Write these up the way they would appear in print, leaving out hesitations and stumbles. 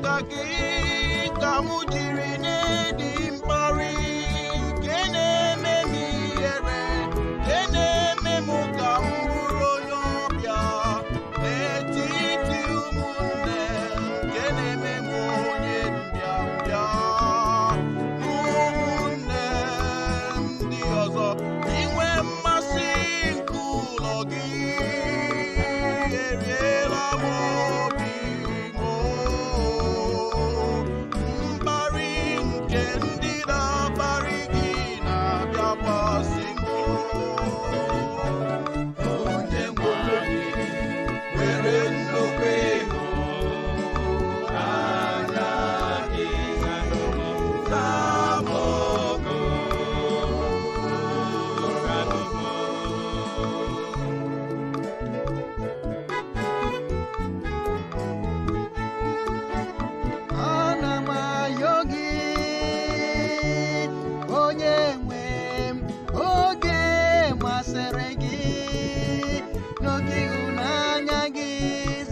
Maka gị ka mụ jiri na-edi mkparị nke na-eme m ihere, nke na-eme m ka m bụrụ onye ọbịa n'etiti ụmụnne, nke na-eme m onye mbịambịa n'ụmụnne m ndị ọzọ. Inwe mmasị nke ụlọ gị eriela m obi m. Mkparị nke ndị na-akparị gị na-abịakwasị m. Onye nwe anyị were nnukwu ịhụnanya gị zaa m oku. Ana m ayọ gị, onye nwe m, oge masịrị gị, n'oge ịhụnanya gị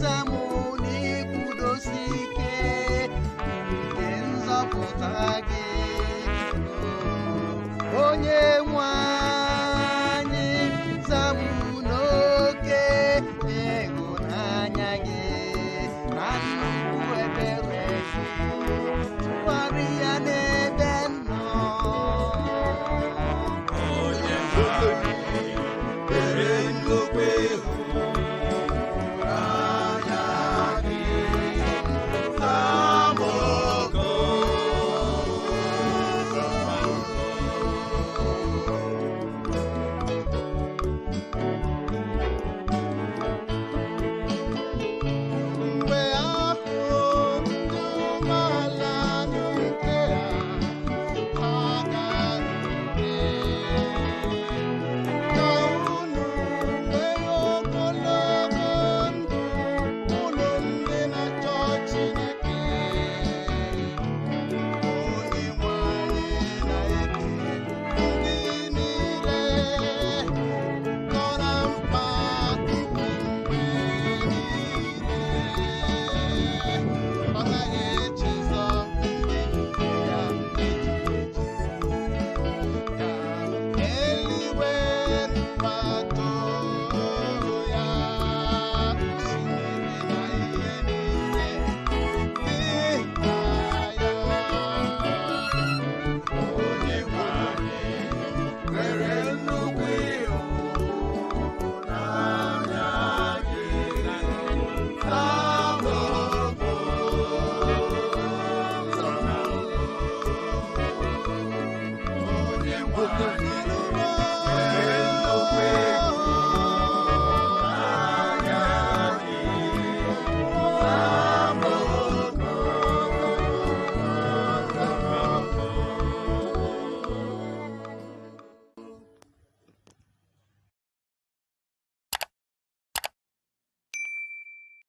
zamụ n'ikwudosi ike nke nzọpụta gị, onye